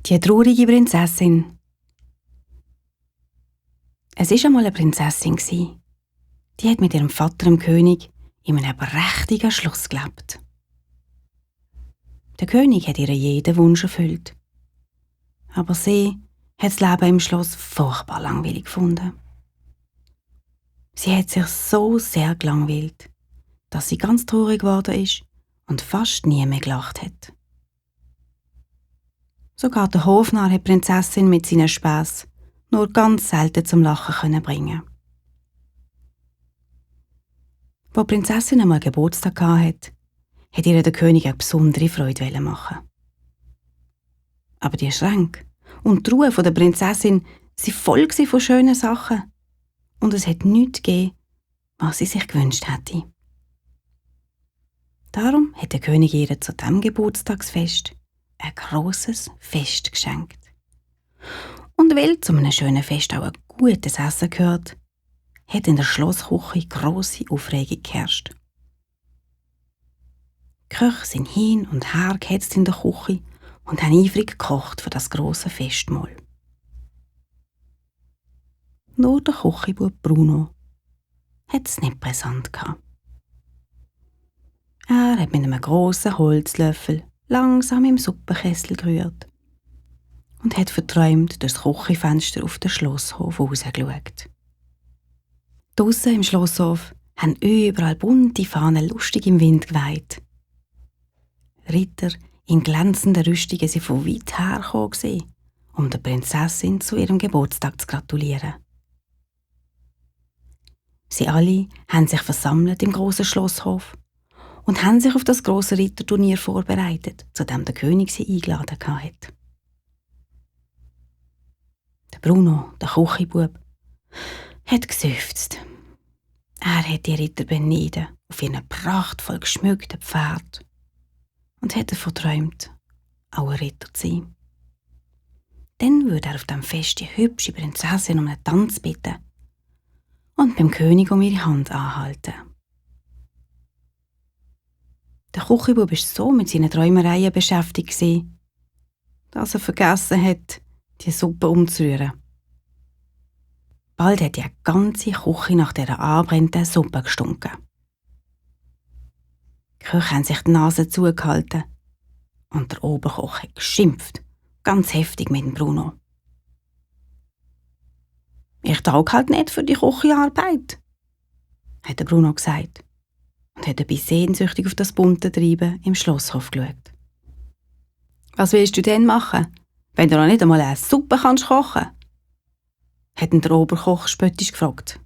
Die traurige Prinzessin. Es war einmal eine Prinzessin. Die hat mit ihrem Vater, dem König, in einem prächtigen Schloss gelebt. Der König hat ihr jeden Wunsch erfüllt. Aber sie hat das Leben im Schloss furchtbar langweilig gefunden. Sie hat sich so sehr gelangweilt, dass sie ganz traurig geworden ist und fast nie mehr gelacht hat. Sogar der Hofnarr hat die Prinzessin mit seinen Späßen nur ganz selten zum Lachen bringen. Als die Prinzessin einmal Geburtstag hatte, hat ihr der König eine besondere Freude machen. Aber die Schränke und die Truhe der Prinzessin waren voll von schönen Sachen und es hat nichts gegeben, was sie sich gewünscht hätte. Darum hat der König ihr zu diesem Geburtstagsfest ein grosses Fest geschenkt. Und weil zu einem schönen Fest auch ein gutes Essen gehört, hat in der Schlossküche grosse Aufregung geherrscht. Die Köche sind hin und her gehetzt in der Küche und haben eifrig gekocht für das grosse Festmahl. Nur der Küchenbub Bruno hat es nicht brisant gehabt. Er hat mit einem grossen Holzlöffel langsam im Suppenkessel gerührt und hat verträumt durch das Küchenfenster auf den Schlosshof rausgeschaut. Draussen im Schlosshof haben überall bunte Fahnen lustig im Wind geweht. Ritter in glänzenden Rüstungen sind von weit her gekommen, um der Prinzessin zu ihrem Geburtstag zu gratulieren. Sie alle haben sich versammelt im grossen Schlosshof und haben sich auf das grosse Ritterturnier vorbereitet, zu dem der König sie eingeladen hatte. Der Bruno, der Küchenbub, hat geseufzt. Er hat die Ritter beneiden auf ihren prachtvoll geschmückten Pferd und hat davon geträumt, auch ein Ritter zu sein. Dann würde er auf dem Fest die hübsche Prinzessin um einen Tanz bitten und beim König um ihre Hand anhalten. Der Küchenbub war so mit seinen Träumereien beschäftigt, dass er vergessen hat, die Suppe umzurühren. Bald hat die ganze Küche nach dieser anbrennenden Suppe gestunken. Die Köche haben sich die Nase zugehalten und der Oberkoch hat geschimpft, ganz heftig mit dem Bruno. «Ich tauge halt nicht für die Küchenarbeit», hat der Bruno gesagt und hat dabei sehnsüchtig auf das bunte Treiben im Schlosshof geschaut. «Was willst du denn machen, wenn du noch nicht einmal eine Suppe kochen kannst?» hat ihn der Oberkoch spöttisch gefragt.